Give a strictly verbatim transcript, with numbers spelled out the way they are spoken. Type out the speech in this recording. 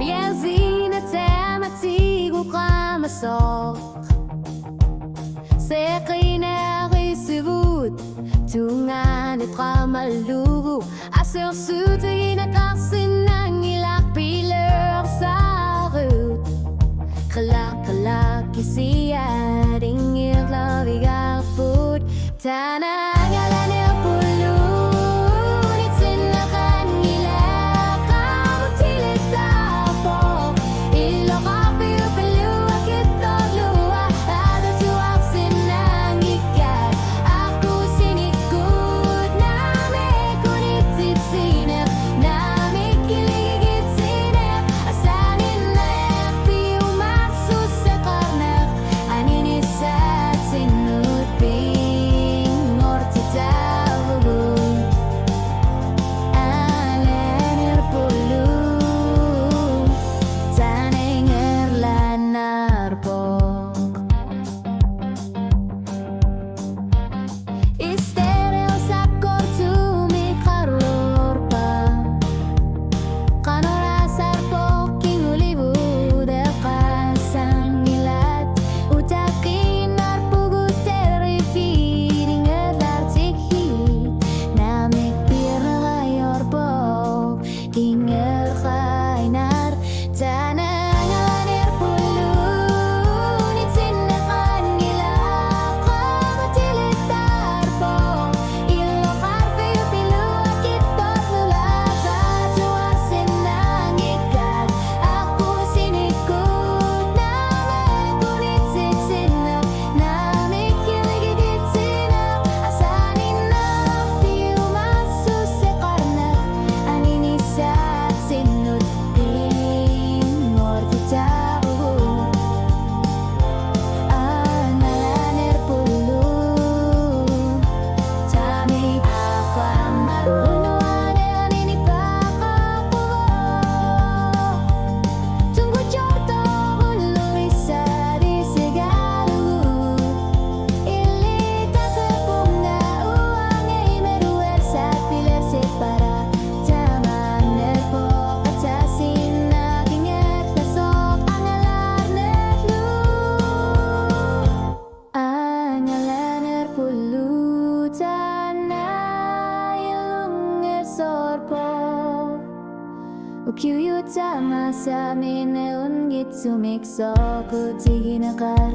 Biasina tamatigu qamasoq. Seqinarisugut tungaanut qamallugu. Asersuutigineqarsinnanngilaq pilersaaruit. Qilaq qilaq kisiat ingerlavigaarput. Taanna angalanerpullu unitsinneqanngilaq qaammatilittaarpoq. Illoqarfiup illuakittorlua atuarsinnanngikkaat aqqusinikut. Naamik unitsitsineq, naamik kiligitsineq, asaninneq piumassuseqarneq, aninissatsinnut pinngortitaarugut. Angalanerpullu taanna ingerlannaarpoq. Istereosakkortuumik qarlorpa. Qanoq aasarpoq kingulivugut eqqaasanngilat. Utaqqinnaarpugut terrifiit ingerlaartigiit. Naamik piareerajorpoq kingerqainar. Taanna angalanerpullu unitsinneqanngilaq qaammatilittaarpoq. Illoqarfiup illuakittorlua atuarsinnanngikkaat aqqusinikut. Naamik unitsitsineq, naamik kiligitsineq, asaninneq piumassuseqarneq, aninissatsinnut pinngortitaarugut. Angalanerpullu taamik aqquammat unnuaneq aninipaaqaarpugut. Tunngujortoq ulluisa isigalugu. Illit apeqqunnga uanga imeruersat pilersippara. Taamaannerpoq ataasiinnaq ingerlasoq angalaarnerlu. Angalanerpullu taanna ilungersorpoq. Ukiujuttama saamineq unngitsumik soqutigineqaat.